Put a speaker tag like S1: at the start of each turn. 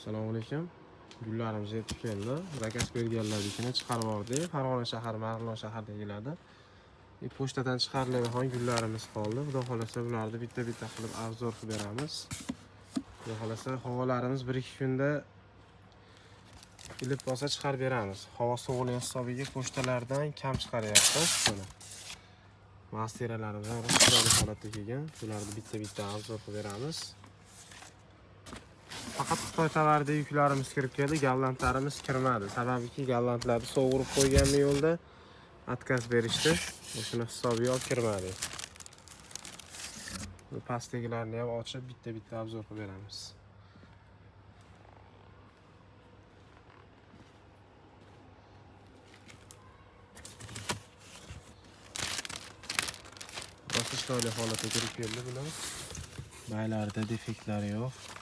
S1: Assalomu alaykum. Gullarimiz yetib keldi. Zakaz berganlarnikini chiqarib yubordik. Farg'ona shahar, Marg'ilon shahardagilarni. Pochtadan chiqariladigan gullarimiz qoldi. Xudo xolasa bularni bitta-bitta qilib obzor qilib beramiz. Xudo xolasa havolarimiz 1-2 kunda ilib bo'lsa chiqarib beramiz. Havo sovuqligi hisobiga pochtalardan kam chiqaryapti. Mana masteralarimiz ham rosa chiroyli holatda kelgan. Bularni bitta-bitta obzor qilib beramiz. Faqat Xitoy tovarida yuklarimiz kirib keldi, gollandlarimiz kirmadi. Sababiki gollandlarni sovurib qo'yganmi yo'lda отказ berishdi. O'shani hisobiga olib kirmadi. Bu pastdagilarni ham ochib bitta-bitta obzor qilib beramiz. Rosa chiroyli holatda kirib keldi bular. Baylarida defektlari yo'q.